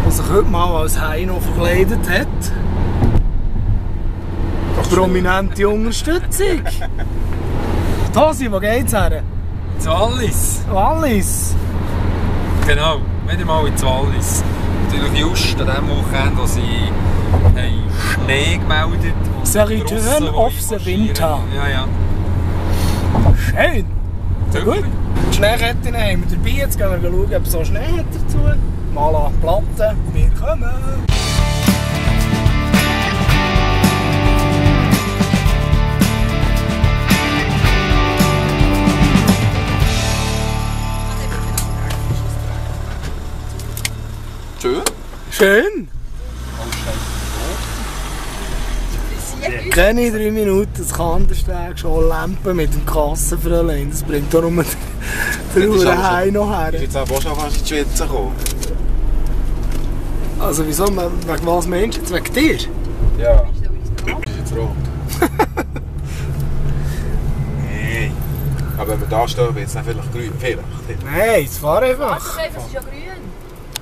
der sich heute mal als Heino verkleidet hat. Prominente Unterstützung. Tosi, wo geht's her? Zu Wallis. Wallis? Genau, wieder mal in Wallis. Natürlich just an dem Wochenende, wo sie Schnee gemeldet haben. The Return of the Winter. Ja, ja. Schön. Sehr gut. Die Schneeketten haben wir dabei. Jetzt gehen wir schauen, ob es so Schnee hat dazu. Mal an die Platte. Wir kommen. Schön. Schön. Keine 3 Minuten, das Kandersteg schon Lampen mit dem Kassenfräulein. Das bringt darum den Heim noch her. Ich bin jetzt auch schon fast in die Schweiz gekommen. Also wieso? Wegen was meinst du jetzt? Wegen dir? Ja. Ich bin jetzt rot. Nein. Aber wenn wir da stehen, wird es dann vielleicht grün. Vielleicht. Nein, jetzt fahr einfach. Das ist ja grün.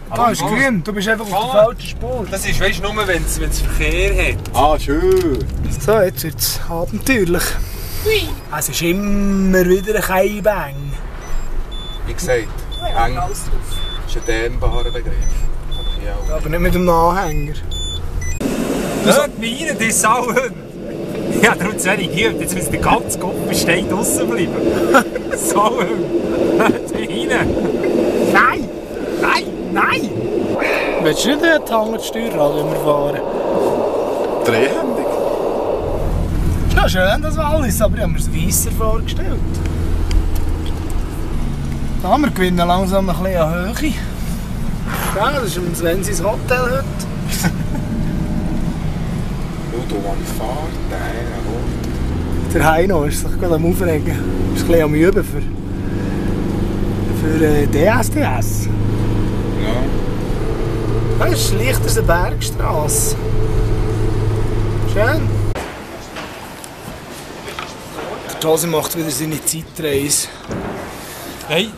Ah, ist grün. Du bist einfach auf der falschen Spur. Das ist, weißt du, nur wenn es Verkehr hat. Ah, schön. So, jetzt wird es abenteuerlich. Hui. Es ist immer wieder ein Keibang. Wie gesagt, eng ist ein dehnbarer Begriff. Aber ja. Aber nicht mit dem Anhänger. Hört mich rein, die Sauen! Ja, darum zu wenig geübt, jetzt müsste der ganze Kopf steht draussen bleiben. Sauen! Hört mich rein! Nein! Nein! Nein! Willst du nicht die Hand Steuerrad, wenn wir fahren? Dreihändig. Ist ja schön, das Wallis, aber ich habe mir es weisser vorgestellt. Da, wir gewinnen langsam ein bisschen an Höhe. Ja, das ist Sven sein Hotel heute. Schau, wann ich fahre, Der Heino ist sich gerade am Aufregen. Ist ein bisschen am Üben für DSDS. Ja. Das ist schlicht als eine Bergstrasse. Schön. Der Josi macht wieder seine Zeitreise. Nein,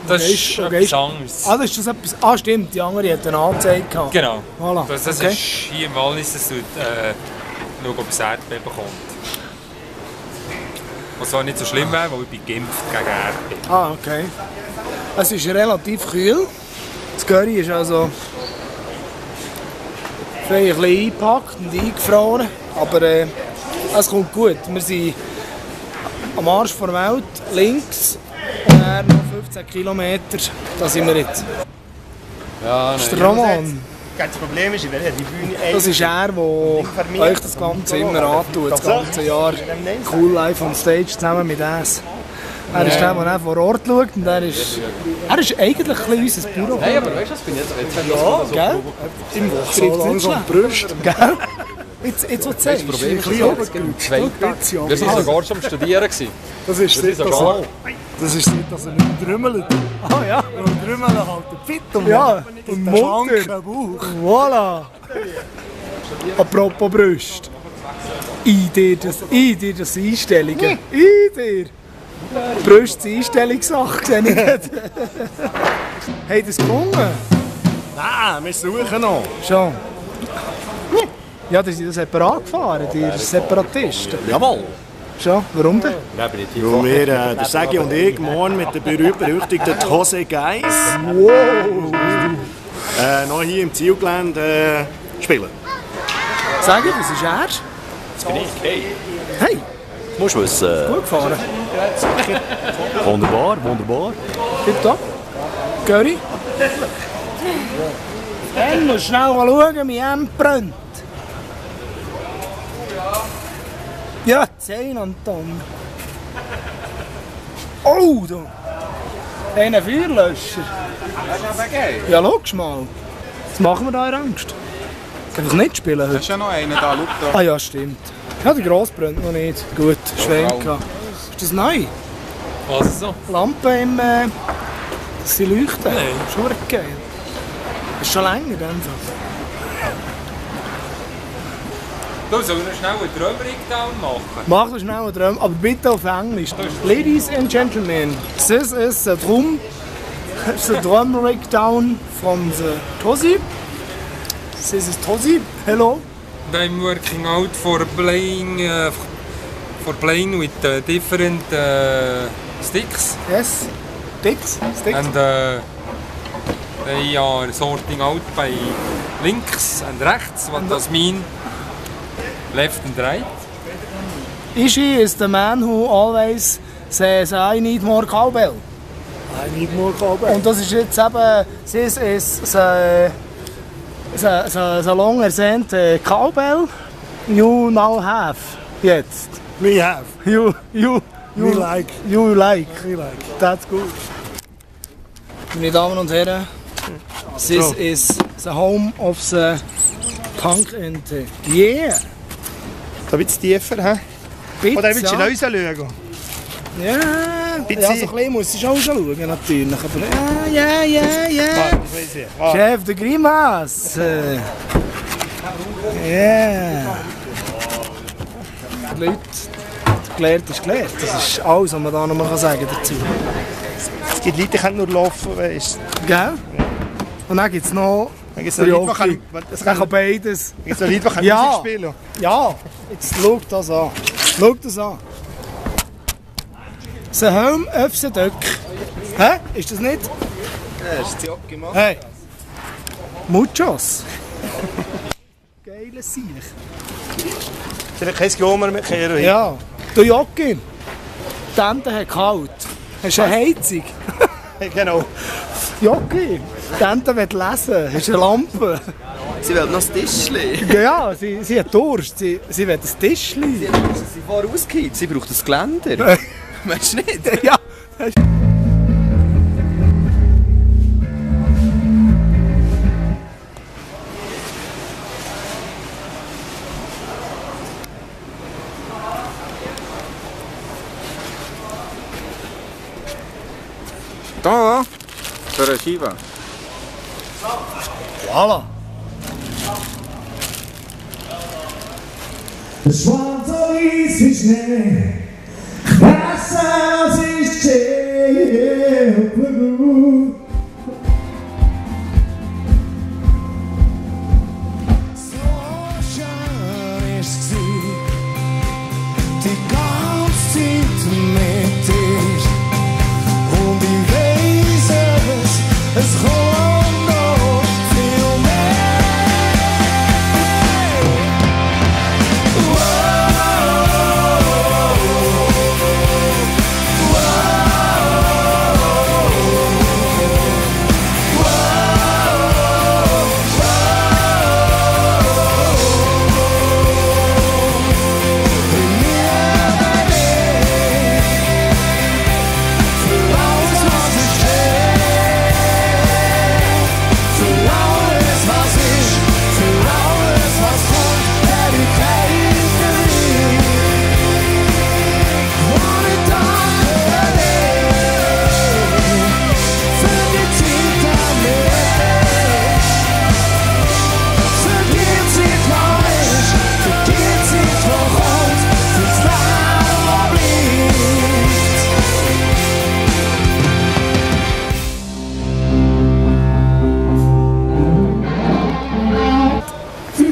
das ist etwas anderes. Ah, das ist das etwas. Ah, stimmt, die andere hat eine Anzeige gehabt. Genau. Voilà. Das Okay. ist hier im Wallis, das tut, schauen, ob es Erdbeben kommt. Was auch nicht so schlimm wäre, weil ich bin geimpft gegen Erdbeben. Ah, okay. Es ist relativ kühl. Das Curry ist also ein bisschen eingepackt und eingefroren. Aber es kommt gut. Wir sind am Arsch der Welt, links. Und dann noch 15 Kilometer. Da sind wir jetzt. Ja, Das ist der Roman. Das Problem ist, ich werde die Bühne Das ist er, der euch das Ganze immer antut, das ganze Jahr. Cool Live on Stage zusammen mit uns. Er ist der, der vor Ort schaut und er ist eigentlich ein bisschen unser Büro. Nein, aber weißt du, das bin jetzt Ja, gell? Im Trifft nicht schlecht. Brust, gell? Jetzt, was du sagst, das Problem ein bisschen ist, wir sind sogar schon am Studieren gewesen. Das ist nicht sogar- das ist nicht, dass er nicht trümmelt. Ah ja, und trümmeln halt fit und ja, und munter. Bauch. Voilà. Apropos Brust. In dir das Einstellungen. In dir. Brust Einstellungssache, sehe ich nicht. Hey, das gelungen? Nein, wir suchen noch. Schon. Ja, die sind das separat gefahren, die Separatisten. Jawohl. Schon, warum denn? Weil wir, der Segi und ich, morgen mit dem berühmt-berüchtigten Jose Geis Wow. noch hier im Zielgelände spielen. Sag ich, das ist er? Das bin ich. Hey. Hey, Musst du wissen. gut gefahren. Wunderbar, wunderbar. Tipptopp. Curry. Dann musst du schnell mal schauen, wie er brennt. Ja, 10 Anton. Oh, du. Einen Feuerlöscher. Ja, schau mal. Was machen wir da in Angst? Einfach nicht spielen Da heute. ist ja noch einer da, schau da. Ah ja, stimmt. Ja, der Gross brennt noch nicht. Gut, Schwenka. Ist das neu? Was so? Lampen im... dass sie leuchten? Nein. Schon geil. Ist schon länger, in dem Fall. Du, sollen wir schnell einen Drömring-Down machen? Mach das schnell einen Drum, aber bitte auf Englisch. Ladies and Gentlemen, this is the Drum the drum rig down from the Tosi. This is Tosi. Hello. I'm working out for playing with different sticks. Yes. Sticks. And they are sorting out by links and rechts. What does mean? Left and right. Ishi is the man who always says, I need more cowbell. I need more cowbell. Und das ist jetzt eben, this is the long ersehnte cowbell you now have. Jetzt. We have. You We like. You like. We like. That's good. Meine Damen und Herren, this is the home of the punk and the yeah. Da wird es tiefer, hä? Oder willst du in uns schauen? Ja, so ein bisschen muss ich auch schauen, natürlich. Aber ja. Chef de Grimace. Ja. Die Leute, gelehrt ist gelehrt. Das ist alles, was man da noch sagen kann dazu. Es gibt Leute, die können nur laufen, weißt du. Gell? Ja. Und dann gibt es noch... Dann gibt es noch Leute, die können beides. Gibt es noch Leute, die Musik spielen? Ja, jetzt schau das an. Schau das an. The home of the duck. Hä? Ist das nicht? Ja, ist die Jocke, Mann. Hey. Muchos. Geile Sieg. Vielleicht kein Gommer mit Kero. Ja. Du Jocke. Die Ente hat kalt. Hast du eine Heizung? Genau. Jocke. Die Ente will lesen. Hast du eine Lampe? Sie will noch das Tischchen. Ja, sie hat Durst. Sie will das Tischchen. Sie vorausgeht. Sie braucht das Geländer. Meinst du nicht? Ja. Da, für eine Scheibe. Voilà. Das schwarze Eis ist Schnee, das Haus ist schön. So schön ist sie, die ganze Zeit mit dir. Und ich weiß es kommt noch viel mehr.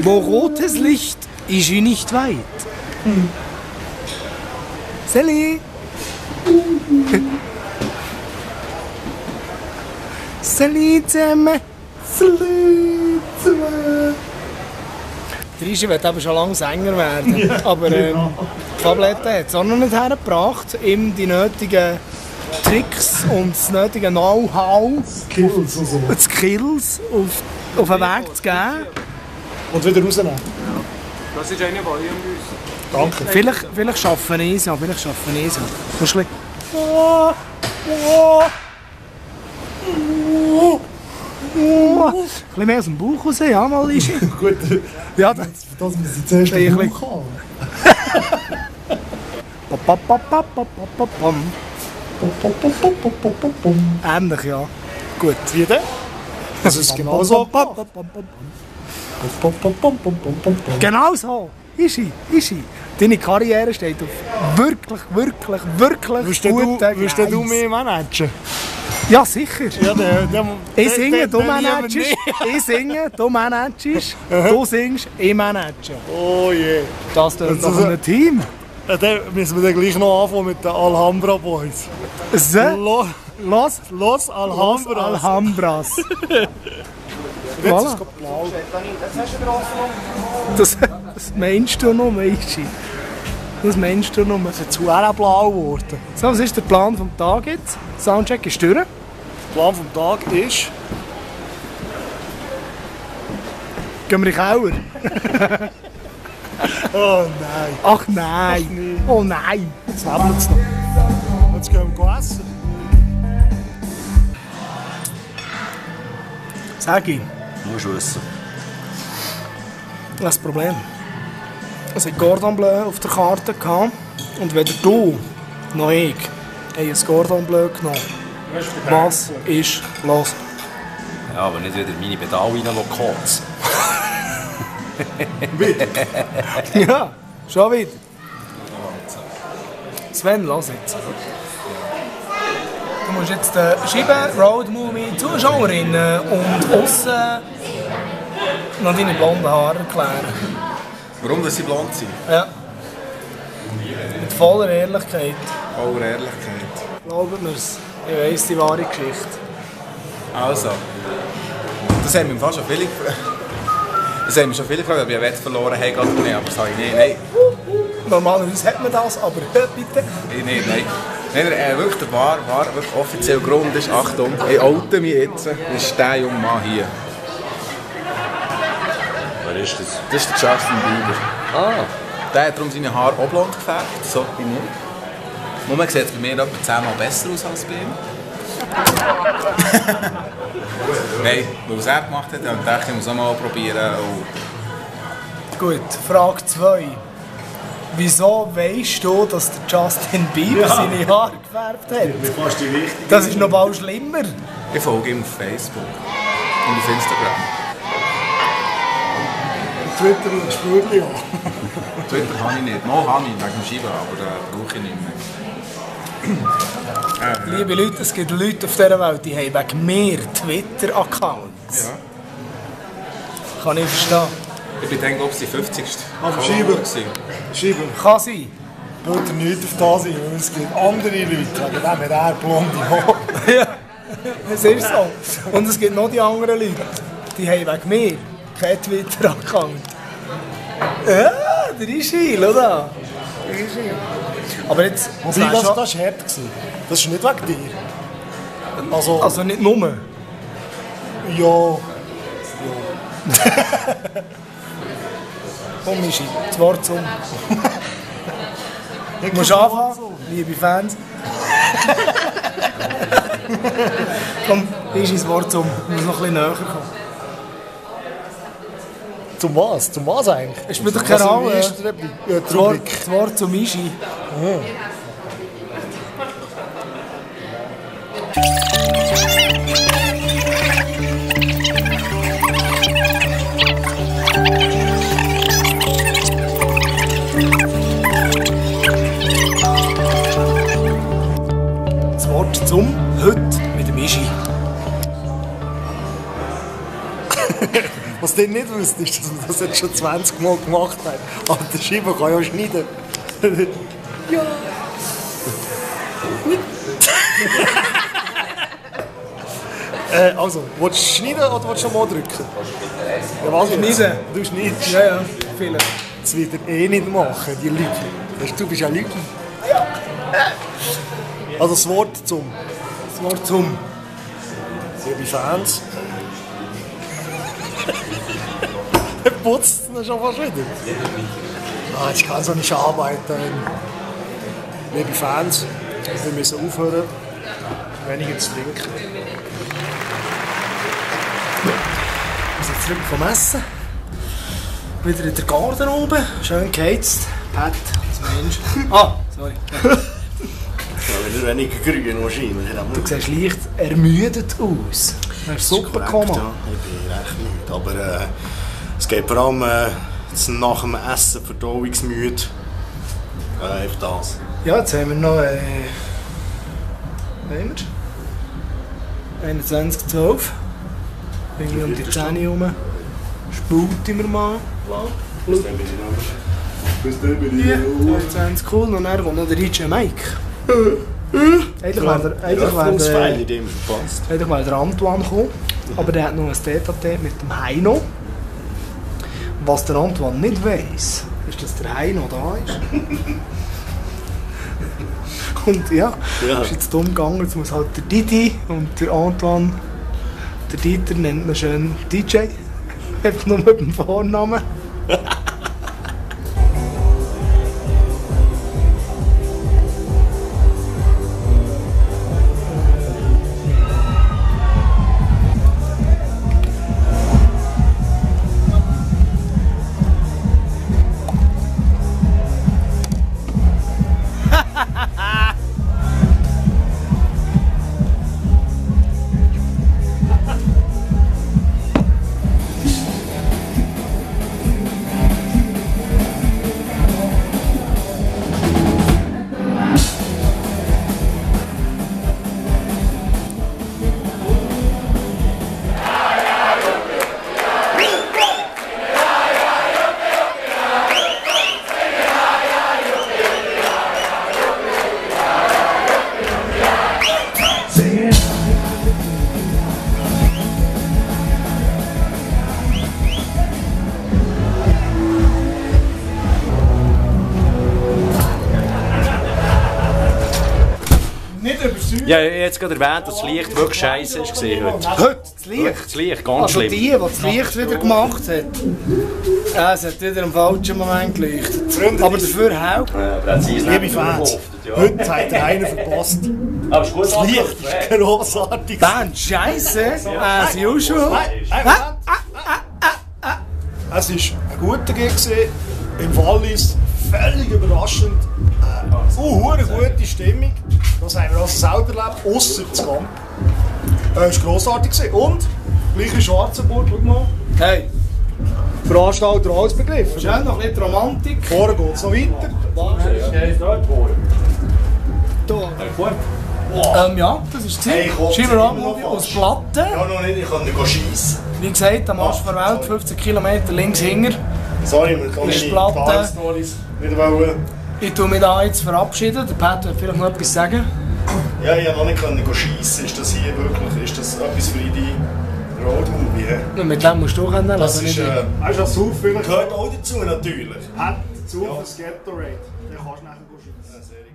Wo rotes Licht ist ich nicht weit. Sally! Sally zusammen! Sally zusammen! Der Ischi wird aber schon lange Sänger werden. Aber die Tablette hat es auch noch nicht hergebracht, ihm die nötigen Tricks und das nötige Know-how, Skills und so. Skills auf den Weg zu geben. Und wieder rausnehmen. Das ist eine Volume bei uns. Danke. Vielleicht schaffen wir es ja, Musst du ein bisschen... Ein bisschen mehr aus dem Bauch raus, ja, mal ist. Gut, Ja, das müssen Sie zuerst ein den Bauch haben. ähnlich, ja. Gut. Wie denn? Das ist genau so. Genau so. Ischi. Deine Karriere steht auf wirklich Willst guten du mich managen? Ja, sicher. Ja, Ich singe, du managst. Ich singe, du managst. Du singst, ich manage. Oh je. Das ist doch ein Team. Ja, dann müssen wir dann gleich noch anfangen mit den Alhambra Boys. Los Alhambras. Alhambras. Jetzt Voilà. ist es blau. Das meinst du noch, Meischi? Das meinst du noch. Es ist zu blau geworden. So, was ist der Plan vom Tag jetzt? Soundcheck ist durch. Der Plan vom Tag ist... Gehen wir in den Keller? Oh nein. Ach nein. Oh nein. Jetzt haben wir es noch. Jetzt gehen wir essen. Sag ihm. Du musst wissen. Das Problem. Es hat Cordon Bleu auf der Karte gehabt. Und weder du noch ich haben ein Cordon Bleu genommen. Was ist los? Ja, aber nicht wieder meine Pedale reinlassen. Ja, schon wieder. Sven, lass jetzt. Du musst jetzt Scheiben, Road Movie, Zuschauerinnen und aussen noch deine blonden Haare erklären. Warum dass sie blond sind? Ja. Mit voller Ehrlichkeit. Voller Ehrlichkeit. Glaubt mir's. Ich weiss die wahre Geschichte. Also, das haben mir fast schon viele gefragt. Das haben mir schon viele gefragt, ob ich einen Wett verloren habe, gerade nicht. Aber das habe ich nicht. Nein. Normalerweise hat man das, aber bitte. Nein. Nein, wirklich der wahre, wirklich offizielle Grund ist, Achtung, ich oute mich jetzt, das ist der junge Mann hier. Wer ist das? Das ist der Justin Bieber. Ah. Der hat darum seine Haare auch blond gefärbt, so bin ich. Nur man sieht es bei mir etwa 10-mal besser aus als bei ihm. Nein, weil es er gemacht hat, und dachte ich muss auch mal probieren. Gut, Frage 2. Wieso weißt du, dass der Justin Bieber seine Haare gefärbt hat? Fast die wichtige. Das ist noch bald schlimmer. Ich folge ihm auf Facebook und auf Instagram. Twitter und Spürli an. Twitter habe ich nicht. Mal habe ich, wegen dem Schreiben, aber brauche ich nicht mehr. Liebe Leute, es gibt Leute auf dieser Welt, die haben wegen mir Twitter-Accounts. Ja. Kann ich verstehen. Ich bin denke, ob es die 50. Aber Follower Schreiben. waren. Schreiben. Kann sein. Würde nicht auf das sein, weil es gibt andere Leute, wegen dem hat er blonde Haare. Ja, es ist so. Und es gibt noch die anderen Leute, die haben wegen mir keinen Twitter-Account. Ja, der Ischil, oder? Der Ischil. Aber jetzt... Wobei, das war hart. Das ist nicht wegen dir. Also nicht nur. Ja. Komm, Mischi, das Wort zum... Du musst anfangen, liebe Fans. Komm, Mischi, das Wort zum... Du musst noch ein bisschen näher kommen. Zum was? Zum was eigentlich? Es spielt doch keine Rolle. Das Das Wort zum Mischi. Das Wort zum heute mit dem Mischi. Was du nicht wusstest, ist, dass wir das jetzt schon 20 Mal gemacht haben. Aber der Schreiber kann ja schneiden. Ja. Also, willst du schneiden oder willst du noch mal drücken? Ja, was jetzt? Schneiden. Du schneidest. Ja, ja, vielleicht. Das wird er eh nicht machen, die Leute. Du bist ja Lüge. Also das Wort zum. Das Wort zum. Liebe Fans. Er putzt ihn schon fast wieder. Ah, ich kann so nicht arbeiten. Liebe Fans, wir müssen aufhören, weniger zu trinken. Wir sind zurück vom Essen. Wieder in der Garderobe. Schön geheizt. Pat, als Mensch. Ah, sorry. Wieder weniger grün wahrscheinlich. Du siehst leicht ermüdet aus. Du hast super gekommen. Ja, ich bin recht müde. Aber es geht vor allem nach dem Essen verdauungsmüde. Einfach das. Ja, jetzt haben wir noch... 21:12. Irgendwie um die 10 herum. Spulten wir mal. Bis dann bin ich Ja, 22 cool. Und dann kommt noch der DJ Mike. Eigentlich wäre der Antoine gekommen, aber der hat noch ein Tete-a-Tete mit dem Heino. Was der Antoine nicht weiss, ist, dass der Heino da ist. Und ja, ist jetzt dumm gegangen, jetzt muss halt der Didi und der Antoine, der Dieter nennt man schön DJ, einfach nur mit dem Vornamen. Ja, ich habe jetzt gerade erwähnt, dass das Licht wirklich scheiße war heute. Heute? Das Licht? Das Licht, ganz Also schlimm. die das Licht wieder gemacht hat. Ja, es hat wieder im falschen Moment geleuchtet. Aber dafür hält. Liebe Fans, heute hat einer verpasst. Aber ist gut, Das Licht ist grossartig. Band, scheisse, as usual. Es war ein guter Gig. Im Wallis völlig überraschend. Eine gute Stimmung. Das haben wir also selber erlebt, ausser das Camp. Es war grossartig. Und, gleich in Schwarzenburg, schau mal. Hey, Veranstalter alles begriffen. schön noch ein bisschen Romantik. Vorher geht es noch weiter. Ja, das ist Hey, es. kommt, Schieberabend aus Platten. Ja, noch nicht, ich kann nicht schiessen. Wie gesagt, am Arsch der Welt, 15 Kilometer links hinter. Sorry, wir können Ist nicht Platte. Tagesstories wieder wollen. Ich tue mich da jetzt verabschieden. Der Pat wird vielleicht noch etwas sagen. Ja, ich konnte noch nicht schiessen. Ist das hier wirklich etwas für die Roadmovie? Und mit dem musst du können. Das ist, Hast du das Sauf vielleicht? gehört auch dazu natürlich. Hat Sauf ein Gatorade. Den kannst du nachher schiessen.